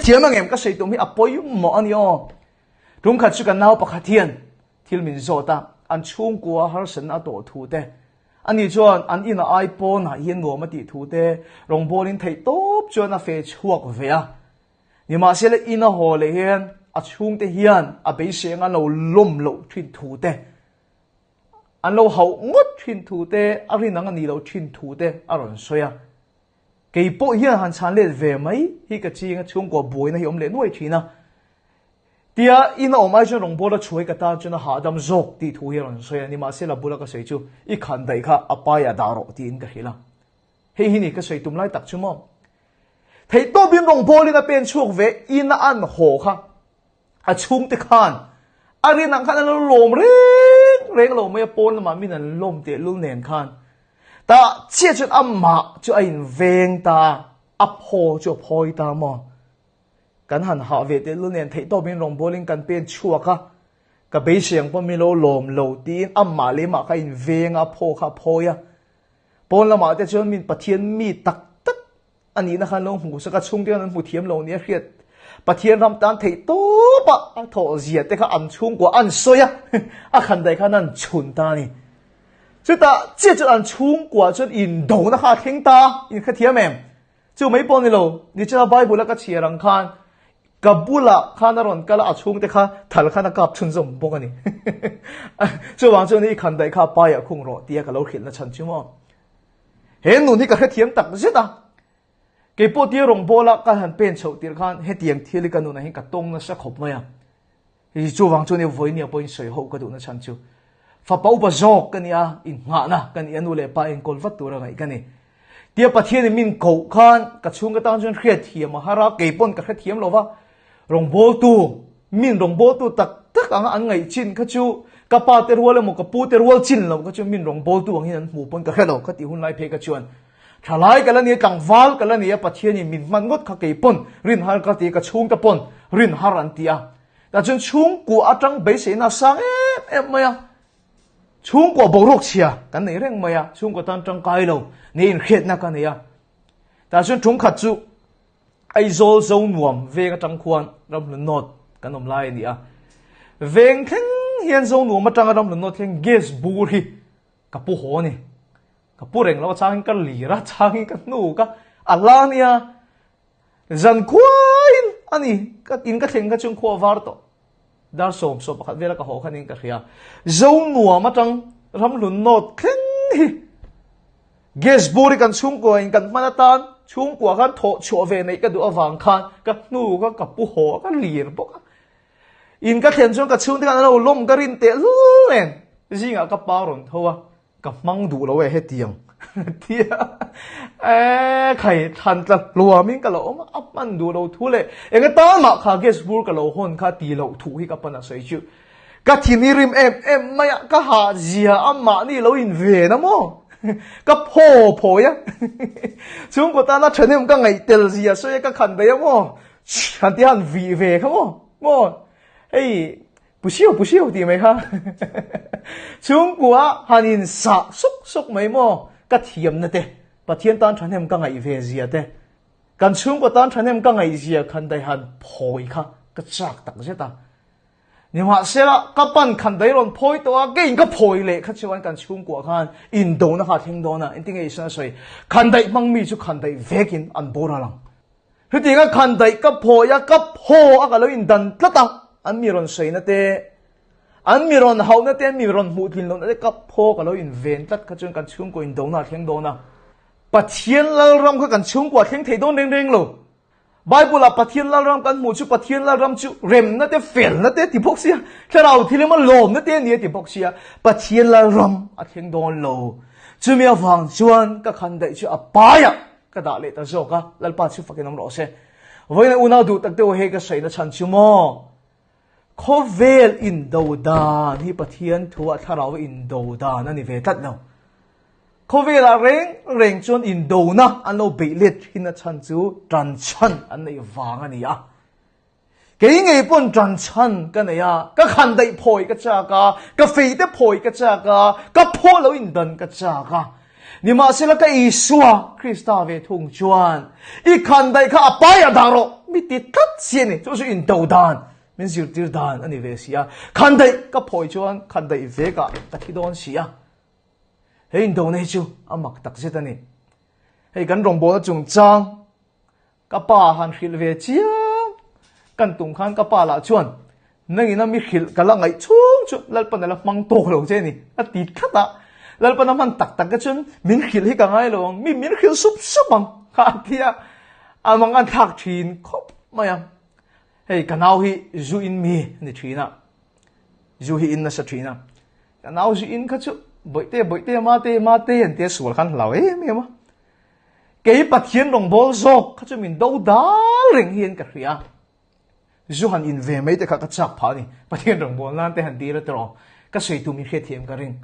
Thiam ang em ka sawi tum hi a pawimawh a ni aw. Tum khat chu kan nau pakhat hian thil min zawt a, an chhungkua harsatna a tawh thu te, ani chuan an ina ai pawnah hian nuam a tih thu te rawngbawlin theih tawp chuan a fe chhuak ve a. Nimahsela ina haw leh hian a chhungte hian a beisei anga lo lawm loh thin thu te, an lo hauh ngawt thin thu te, a rin ang a nih loh thin thu te a rawn sawi a. Kei pawh hian han chhan let ve mai hi ka ching a, chhungkua buaina hi awm leh nuai thin a. Tia in a awm ai chuan rawngbawla chhuai ka tan chuan a hahdam zawk tih thu hi a rawn sawi a, nimahsela bula ka sawi chu i khan daih kha a paiah dah rawh tiin ka hrilh a. Hei hi ni ka sawi tum lai tak chu maw. Theihtawpin rawngbawlin a pen chhuak ve in a an haw kha a chhungte khan a rin ang khan an lo lawm reng reng lo mai a, pawn lamah min an lawm tehlul nen khan tah chiah chuan amah chu a inveng ta a, a phaw chu a phawi ta maw? Kan han hah ve tehlul nen theihtawpin rawngbawlin kan pen chhuak a, ka beisei ang pawh min lo lawm lo tiin amah leh amah kha a inveng a, a phaw kha a phawi a, pawn lamah te chuan min Pathian mi tak tak A nihna khan lo hmuh sak a, chhungte khan an hmu thiam lo nia hriat. Pathian ram tan theih tawp a, a thawh zia te kha an chhungkua an sawi a, a khan daih khan an chhun ta a ni. Chutah chiah chuan an chhungkua chuan indona kha a thleng ta a, in hrethiam em? Chu mai pawh ni lo, nichina Bible a ka chhiar ang khan ka bulah khan a rawn kal a, a chhungte kha thal khan a kap chhunzawm bawk a ni. Chuvang chuan i khan daih kha paiah khung rawh tia ka lo hrilh na chhan chu maw. He nun hi ka hrethiam tak zet a, kei pawh tia rawngbawla ka han pen chhoh tirh khan hetiang thil hi ka nunah hian ka tawng nasa khawp mai a. Hei chuvang chuan i vawinia pawhin sawi ho ka duhna chhan chu fapa upa zawk ka ni a, innghahna ka ni a, nu leh pa enkawl vat tura ngaih ka ni. Tia Pathianin min koh khan ka chhung ka tan chuan hriatthiam a har a, kei pawn ka hrethiam lo va, Rawngbawltu, min rawngbawltu tak tak anga an ngaih chin kha chu ka pa te rual emaw ka pu te rual chin lo kha chu min rawngbawltu angin an hmu pawn ka hre lo ka tih hun lai phei kha chuan thalai ka la ni a, tlangval ka la ni a, Pathianin min hman ngawt kha kei pawn rin har ka ti a, ka chhungte pawn rin har an ti a. Tah chuan chhungkua atang beiseina a sang em em mai a, chhungkua boruak chhia kan nei reng mai a, chhungkua tan tangkai lo nia inhriatna ka nei a. Tah chuan thungkhat chu Aizawl zo nuam veng atang khuan Ramhlun North kan awm lai a ni a. Veng thleng hian zo nuam atanga Ramhlun North thleng gas bur hi ka pu haw a ni. Ka pu reng lo a changin ka lir a, changin ka hnuk a, a hla a nia. Zan khuaiin a ni, ka in ka thleng kha chuan khua a var tawh. Dar 11 vela ka haw khan in ka hria. Zo nuam atang Ramhlun North thleng hi Gas bur hi kan chhungkua in kan hman atan chhungkua khan thawh chhuah ve neih ka duh avang khan ka hnu kha ka pu haw a, ka lir bawk a. In ka thlen chuan ka chhungte khan an lo lawm ka rin teh lul nen zingah ka pa rawn tho a, ka hmang duh lo e hetiang tia e khai thlan tla hluamin ka lo awm a, a hman duh lo thu leh eng atan mah kha gas bur ka lo hawn kha ti loh thu hi ka pan a sawi chu. Ka thin hi rim em em mai a, ka hah zia a mahni lo in ven a maw? Ka phaw phawi a, chhungkaw tana thahnem ka ngaih tel zia sawi a ka khan daih a maw? Han ti han vih ve kha maw? Maw? Hei pusiau pusiau tih mai kha chhungkua han in sah suk suk mai maw? Ka thiamna te, Pathian tan thahnem ka ngaih ve zia te, kan chhungkaw tan thahnem ka ngaih zia khan daih han phawi kha ka chak tak zet a. Nimahsela, ka pan khan dai rawn phawi tawh a, keiin ka phawi leh kha chuan kan chhungkuah khan indona kha a thleng dawn a, engtin nge Isuan a sawi? Khan daih hmang mi chu khan daih vekin an boral ang. Hetianga khan daih ka phawi a, ka phaw a ka lo indan tlat a, an mi rawn sawina te, an mi rawn hauhna te, an mi rawn hmuh tlin lohna te ka phaw ka lo inven tlat kha chuan kan chhungkuah indona a thleng dawn a. Pathian Lalram kha kan chhungkuah a thleng thei dawn reng reng lo. Bible ah Pathian Lalram kan hmuh chu Pathian Lalram chu remna te felna te ti bawk sia, thlarau thilem a lawmna te ania ti bawk sia, Pathian Lalram a thleng dawn lo. Chumi avang chuan ka khan daih chu a paiah ka dah leh ta zawk a, Lalpa chu fakin awm rawh se. Vawiin unau duh tak deuh hei ka sawi na chhan chu maw? Khawvel indo dan hi Pathian thu ah thlarau indo dan a ni ve tlat lo. Khawvelah reng reng chuan indona an lo beih let thin a chhan chu tan chhan an neih vang a ni a. Kei ngei pawn tan chhan ka nei a, ka khan daih phawi ka chak a, ka fei te phawi ka chak a, ka phaw lo indan ka chak a. Nimahsela ka Isua Krista ve thung chuan i khan daih kha a pai a dah rawh. mi ti tlat si a ni. Chu chu indo dan, min zirtir dan a ni ve si a. Khandaih ka phawi chuan khandaih vekah ka thi dawn si a. He indona hi chu a mak tak zet a ni. Hei kan rawngbawlna chungchang Ka pa han hrilh ve chiang kan tum khan ka pa lah chuan nangin a mi hrilh ka la ngaih chhung chu Lalpan a la hmang tawk lo che ni a ti tlat a. Lalpan a hman tak tak te chuan min hrilh hi ka ngai lo ang, mi min hrilh sup sup ang kha a ti a, a mang an thlak thin khawp mai a. Hei ka nau hi zu in mi a ni thin a, zu hi in nasa thin a, ka nau zu in kha chu bawihte bawihte mate mate an tia sual khan hlau em em a. Kei Pathian rawngbâwl zâwk kha chu min do dâl reng hian ka hria. Zu han in ve mai te kha ka châk phah a ni. Pathian rawngbâwl nân te han tir a tawh. Ka sawi tum i hriatthiam ka ring.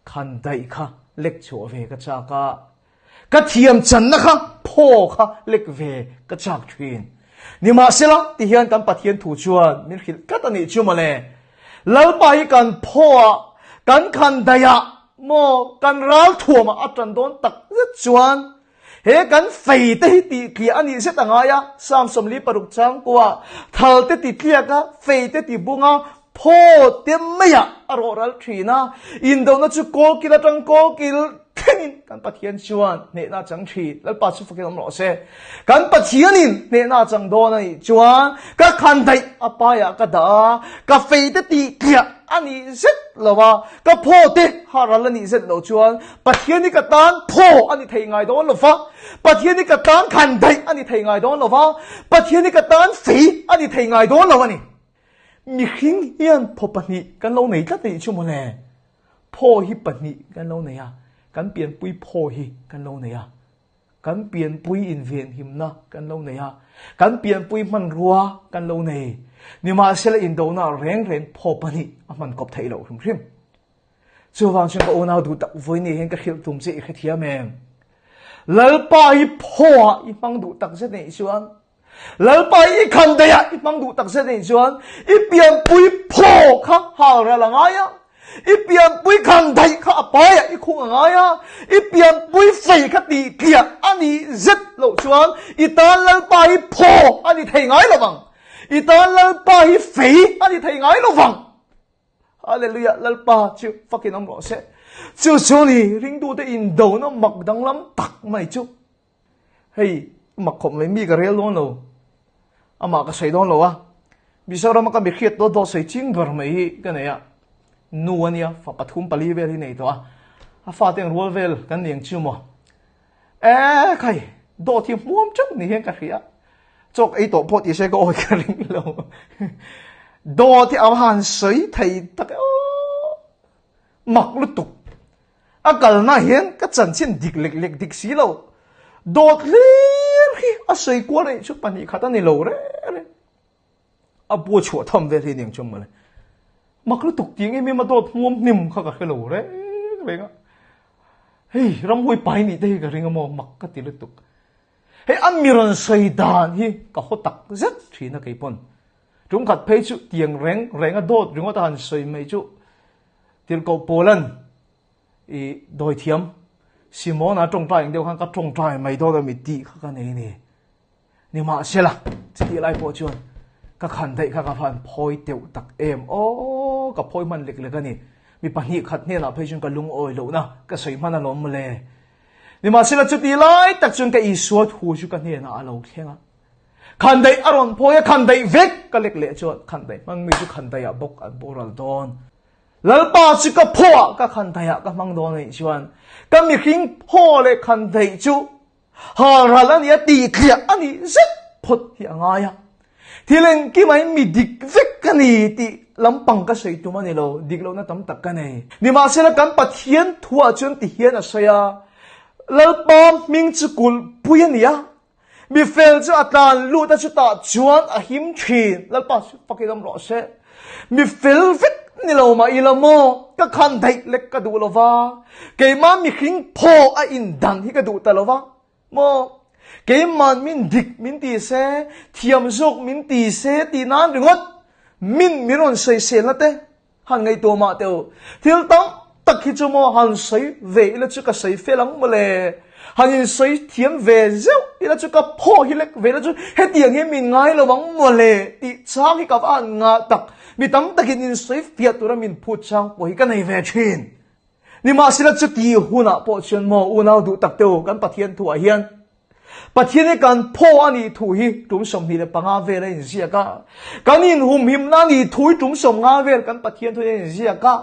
Khan daih kha lek chhuah ve ka châk a. Ka thiam channa kha phaw kha lek ve ka châk ṭhin. Nimahsela, tihian kan Pathian thu chuan min hrilh tlat a nih chu mawle. Lalpa hi kan phawah, kan khandaiah maw kan ral thuamah a tan dawn tak zet chuan he kan fei te hi tih tliah a nih zet a ngai a, Psalm 46 changkua thal te ti tliak a, fei te ti bung a, phaw te meiah a rawh ral thin a, indona chu kawlkil atang kawlkil thlengin kan Pathian chuan hnehna a chang thin. Lalpa chu fakin awm rawh se. Kan Pathianin hnehna a chang dawn a nih chuan ka khandaih a paiah ka dah a, ka feite tih tliah a nih zet lo a, ka phawte haral a nih zet lo chuan Pathian hi ka tan phaw a ni thei ngai dawn lo va, Pathian hi ka tan khandaih a ni thei ngai dawn lo va, Pathian hi ka tan fei a ni thei ngai dawn lo a ni. Mihring hian phaw pahnih kan lo nei tlat a nih chu mawle. Phaw hi pahnih kan lo nei a, kan pianpui phaw hi kan lo nei a. Kan pianpui invenhimna kan lo nei a, kan pianpui hmanrua kan lo nei. Nimahsela indona reng reng phaw pahnih a hman kawp theih loh hrim hrim. Chuvang chuan ka unau duh tak vawi ni hian ka hrilh tum che i hrethiam em? Lalpa hi phaw ah i hmang duh tak zet anih chuan Lalpa i khan daih a, i hmang duh tak zet anih chuan i pianpui phaw kha hal ral a ngai a, i pianpui khan daih kha a pai a, i khung a ngai a, i pianpui fei kha tih tliah a nih zet loh chuan i tan Lalpa hi phaw a ni thei ngai lo vang, i tan Lalpa hi fei a ni thei ngai lo vang. Hallelujah, Lalpa chu fakin awm rawh se. Chu chu ni ringtute indona mak danglam tak mai chu. Hei mak khawp mai mi ka rel dawn lo, amah ka sawi dawn lo a, Mizoram a ka mi hriat dawt dawt sawi ching ber mai hi ka nei a, nu a nia, fa pathum pali vel hi nei tawh a, a fate ang rual vel kan ni ang chu maw? E khai, dawt hi hmuam teuh ni hian ka hria, chawk ei tawh pawh tise ka awi ka ring lo, dawt hi a han sawi thei tak e aw, mak lutuk. A kalna hian ka chanchin dik lek lek dik si lo. Dawt hlir hi a sawi kual rih chu pahnih khat a ni lo reng reng. A bu chhuah tham vel hi aniang chuan mawle. Mak lutuk tih em em a dawt hmuam hnim kha ka hre lo reng reng a. Hei ramhuai pai nih te hi ka ring a maw mak ka ti lutuk. Hei a mi rawn sawi dan hi ka haw tak zet thin a keipawn. Tum khat phei chu tiang reng reng a dawt ringawt a han sawi mai chu Tirhkoh Paulan i dawithiam Simona tawngtai ang deuh khan ka tawngtai mai dawn a mi tih kha ka nei a ni. Nimahsela, chutih lai pawh chuan ka khan daih kha ka van phawi teuh tak em aw, ka phawi hman lek lek a ni. Mi pahnih khat hnenah phei chuan ka lungawi lohna ka sawi hman alawm mawle. Nimahsela, chutih lai tak chuan ka Isua thu chu ka hnenah a lo thleng a. Khandaih a rawn phawi a, khandaih vek ka lek leh chuan khandaih hmang mi chu khandaihah bawk an boral dawn. Lalpa chu ka phawah ka khandaihah ka hmang dawn anih chuan ka mihring phaw leh khandaih chu halral a ni a, tihtliah a nih zet phawt hi a ngai a. Thil engkimah mi dik vek ka ni tih lampang ka sawi tum a ni lo, dik lohna tam tak ka nei. Nimahsela kan Pathian thuah chuan tihian a sawi a, Lalpa hming chu kulhpui a ni a, Mi fel chu a tlan lut a chutah chuan a him thin. Lalpa chu fakin awm rawh se. Mi fel vek ni lo mah ila maw, ka khan daih lek ka duh lo va. Keimah mihring phaw a indan hi ka duh ta lo va maw. Keiman min dik min ti se, thiam zawk min ti se tih nan ringawt min min rawn sawiselna te Han ngaihtuah mah teh u. Thil tam tak hi chu maw han sawi ve ila chu ka sawi fel ang mawle. Han insawi thiam ve zeuh ila chu ka phaw hi lek ve la chu hetiang hian min ngai lo ang mawle tih chang hi ka va han ngah tak. Mi tam takin insawi fiah tura min phut chang pawh hi ka nei ve thin. Nimahsela chuti hunah pawh chuan maw unau duh tak te u kan Pathian thuah hian Pathian hi kan phaw a nih thu hi tum 25 vel a inziak a, kan inhumhimna a nih thu hi tum 50 vel kan Pathian thu hi a inziak a.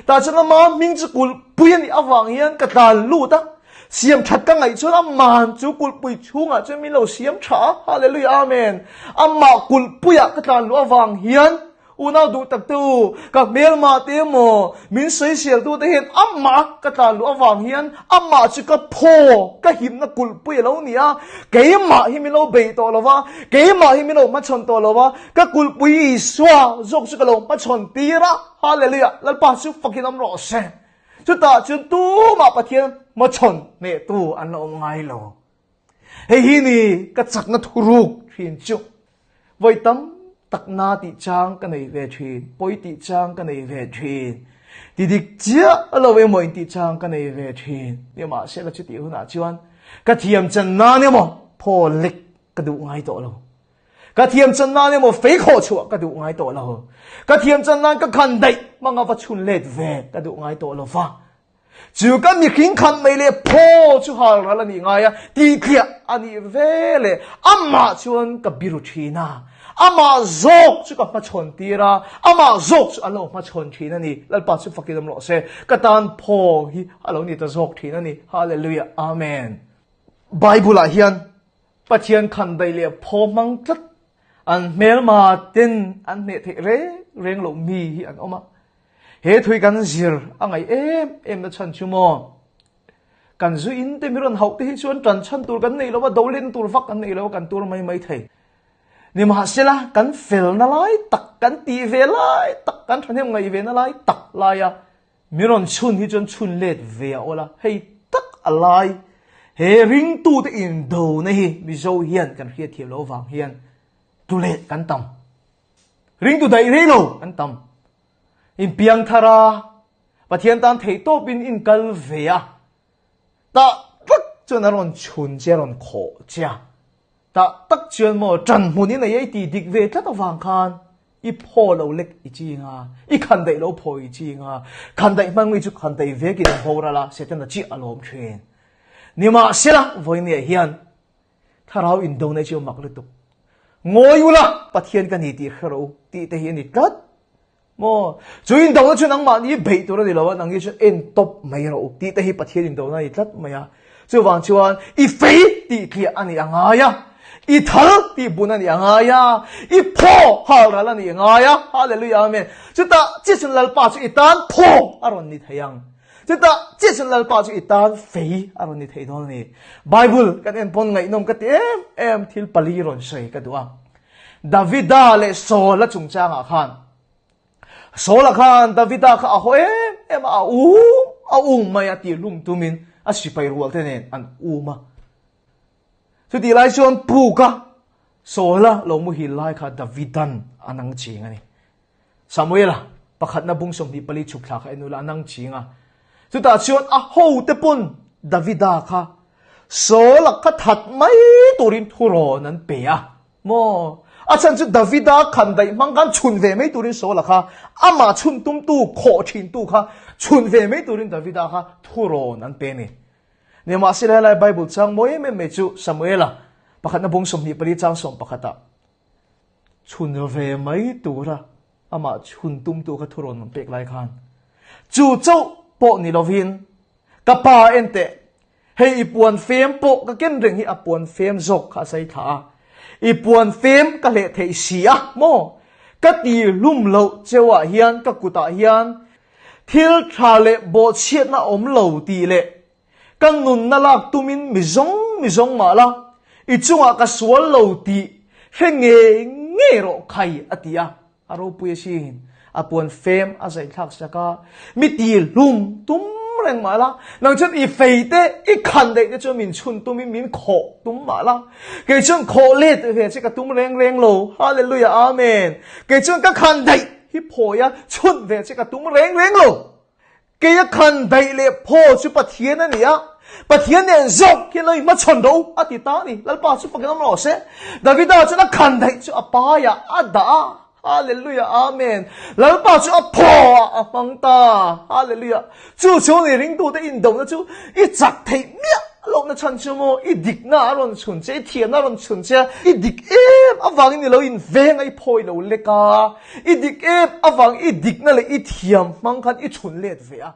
Tah chuan ama hming chu kulhpui a nih avang hian ka tlan lut a, siam that ka ngaih chuan aman chu kulhpui chhungah chuan min lo siam tha a, Hallelujah Amen. Amah kulhpuiah ka tlan luh avang hian Unau duh tak te u, ka hmelmah te emaw, min sawiseltu te hian amah ka tlan luh avang hian amah chu ka phaw, ka himna kulhpui a lo ni a, keimah hi min lo bei tawh lo va, keimah hi min lo hmachhawn tawh lo va, ka kulhpui Isua zawk chu ka lo hmachhawn tir a, Hallelujah, Lalpa chu fakin awm rawh se. Chutah chuan tumah Pathian hmachhawn hnehtu an la awm ngai lo. Hei hi ni ka chakna thuruk thin chu. Vawi tam tak na tih chang ka nei ve thin, pawi tih chang ka nei ve thin, ti dik chiah lo emaw in tih chang ka nei ve thin. Nimahsela chutih hunah chuan ka thiam chan nan emaw phaw lek ka duh ngai tawh lo. Ka thiam chan nan emaw fei khawh chhuah ka duh ngai tawh lo. Ka thiam chan nan ka khan daih hmanga va chhun let ve ka duh ngai tawh lo va. Chu ka mihring khan mai leh phaw chu hal ral a nih ngai a, tihthliah a nih ve leh amah chuan ka biru thin a, amah zawk chu ka hmachhawn tir a, amah zawk chu an lo hmachhawn thin a ni. Lalpa chu fakin awm rawh se, ka tan phaw hi a lo ni ta zawk thin a ni. Hallelujah, Amen. Bible-ah hian Pathian khan daih leh phaw hmang tlat an hmelma ten an hneh theih reng reng loh mi hi an awm a. He thui kan zir a ngaih em em na chhan chu maw? Kan zu in te mi rawn hauh te hi chuan tan chhan tur kan nei lo a, do len tur vak kan nei lo a, kan tur mai mai thei. Nimahsela kan fel na lai tak, kan tih ve lai tak, kan thahnem ngaih ve na lai tak lai a mi rawn chhun hi chuan chhun let ve a awl a, hei tak a lai he ringtute indona hi Mizo hian kan hriatthiam loh avang hian tule kan tam. Ringtu daih rei lo an tam. In piang thar a, Pathian tan theih tawpin in kal ve a. Tah tak chuan a rawn chhun che, a rawn khawh che a. Tah tak chuan maw ṭan hmun in ei ei tih dik ve tlat avang khan i phaw lo lek i ching a, i khan daih lo phaw i ching a. Khan daih hmang mi chu khan daih vekin a boral a, Setana chiah a lawm ṭhin. Nimahsela, vawinia hian Thlarau indona chu mak lutuk. Ngawi ula, Pathian ka ni tih hre rawh u tih te hi a ni tlat. Maw? Chu indona chu nangmahni beih tur a ni lo a, nangni chu en tawp mai rawh u tih te hi Pathian indona a ni tlat mai a. Chuvang chuan i fei tih tliah a nih a ngai a, i thal tih bun a nih a ngai a, i phaw hal ral a nih a ngai a. Hallelujah Amen. Chutah chiah Lalpa chu i tan phaw a rawn ni thei ang. Chutah chiah Lalpa chu i tan fei a rawn ni thei dawn a ni. Bible kan en pawn ngaihnawm ka ti em em thil pali rawn sawi ka duh a. Davida leh Saul-a chungchangah khan Saul-a khan Davida kha a haw em em a, a um a um mai a tih hlum tumin a sipai rual te nen an um a. Chutih lai chuan puka Saul-a lo muhil lai kha Davidan a nang ching a ni. Samuela, pakhatna bung 24 chhuk thla kha en ula a nang ching a. Chutah chuan a hote pawn Davida kha Saul-a kha that mai turin thurawn an pe a. Maw? A chhan chu Davida khan daih hmang khan chhun ve mai turin Saul-a kha amah chhun tumtu, khawh thintu kha chhun ve mai turin Davida kha thurawn an pe a ni. Nimahsela helai Bible chang mawi em em mai chu Samuela, pakhatna bung 24 chang 11 ah Chhun ve mai tura amah chhun tumtu kha thurawn an pek lai khan chu chauh pawh ni lovin ka pa en teh hei i puan fem pawh ka ken reng hi a puan fem zawk kha a sai thla a i puan fem ka hleh theih si a maw ka ti hlum loh cheuah hian ka kutah hian thil tha leh bawhchhiatna awm lo tih leh Ka nunna lak tumin mi zawng mi zawng mah la, i chungah ka sual lo tih hre ngei ngei rawh khai a ti a. A ropui asin, a puan fem a zai thlak sak a, mi ti hlum tum reng mah la, nang chuan i fei te, i khan daih te chuan min chhun tumin min khawh tum mah la, kei chuan khawh let ve che ka tum reng reng lo, Hallelujah Amen, kei chuan ka khan daih hi phawi a, chhun ve che ka tum reng reng lo. Kei a khan daih leh phaw chu Pathian a ni a, Pathian nen zawk hian lo inhmachhawn rawh u, a ti ta a ni. Lalpa chu fakin awm rawh se. Davida chuan a khan daih chu a paiah a dah a. Hallelujah, Amen. Lalpa chu a phaw ah a hmang ta. Hallelujah. Chu chu ni ringtute indohna chu i chak theih miah lohna chhan chu maw i dikna a rawn chhun che, i thiamna a rawn chhun che, i dik em avangin i lo inveng a, i phawi lo lek a, i dik em avang i dikna leh i thiam hmang khan i chhun let ve a.